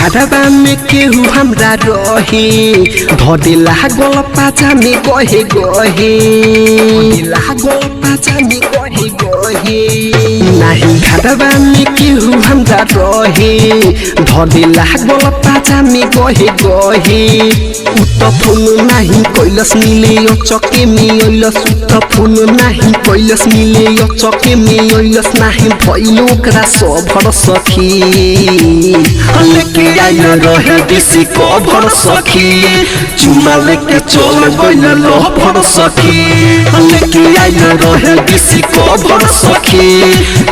घरवा में केहू हमरा रहे, धरे लागल पाछा में गहे गहे, लागल पाछा में गहे गहे। नाही घरवा में केहू हमरा रहे, धरे लागल पाछा में गहे गहे। उत फोन नाही कैलस मिले चके में अइलस, उत फोन नाही कैलस मिले चके में अइलस, नाही भइल ओकरा सबर सखी। लेके आइल रहे दिसी कभर सखी, चुमा लेके चल गइल लभर सखी। लेके आइल रहे दिसी कभर सखी,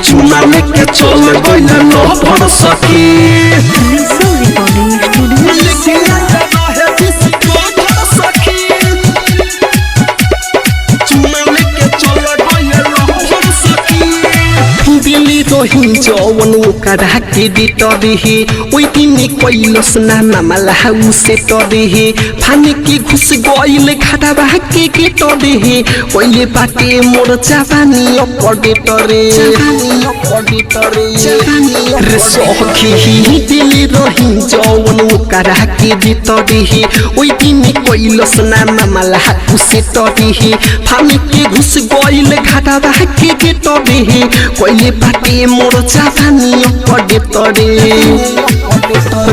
चुमा लेके चल गइल लभर सखी। Nissan Recording Studio. लेके आइल रहे दिसी कभर सखी, चुमा लेके चल गइल लभर सखी। दिली रही जवन ओकरा के देत रहे, ओइ दिन कैलस ना मामला उसे रहे। फाने के घुस गइल घाटाबा के गेट रहे, पहिले बाटे मोर जवानी अपडेट रे, रे सखी। दिली रही जवन ओकरा के देत रहे, ओइ दिन कैलस ना मामला उसे रहे। फाने के घुस गइल घाटाबा के गेट रहे, पहिले बाटे मोर जवानी अपडेट रे।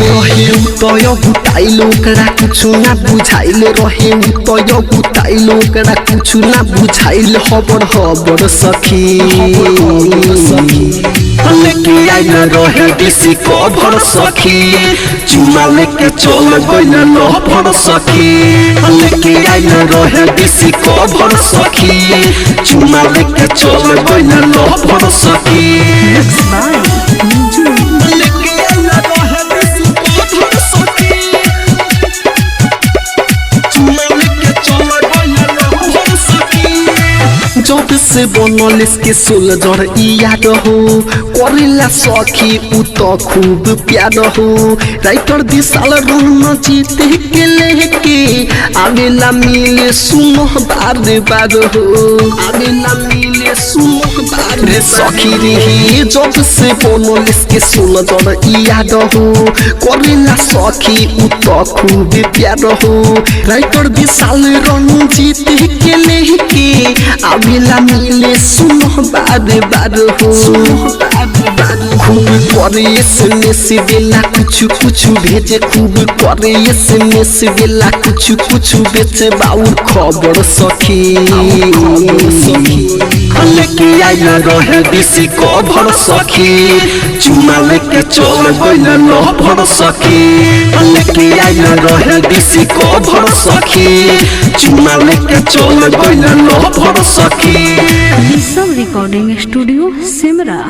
रहे उतय गुताइल ओकरा कुछु ना बुझाइल, रहे उतय गुताइल ओकरा कुछु ना बुझाइल, हबर हबर सखी। लेके आइल रहे दिसी कभर सखी, चुमा लेके चल गइल लभर सखी। लेके आइल रहे दिसी कभर सखी, चुमा लेके चल गइल लभर सखी। Mixed by Niju. लेके आइल रहे दिसी कभर सखी, चुमा लेके चल गइल लभर सखी। जब से बनल इसके सोल्जर याद हो, करेला सखी उ त खूब प्यार हो। राइटर विशाल रोहन जीते के लेके आवेला मिले सुनो बार बार हो, आवेला मिले सुनो बार रे सखी रे। जब से बनल इसके सोल्जर याद हो, करेला सखी उ त खूब प्यार हो। राइटर विशाल रंजीत के लेके आवेला मिले सुनो बार बार हो। खूब करे एसएमएस देला कुछ कुछ भेजे, खूब करे एसएमएस देला कुछ कुछ बेचे, बाउर खबर सखी। लेके आइल रहे दिसी कभर सखी, चुमा लेके चल गइल लभर सखी। लेके आइल रहे दिसी कभर सखी, चुमा लेके चल गइल लभर सखी। Nissan Recording Studio, Simra.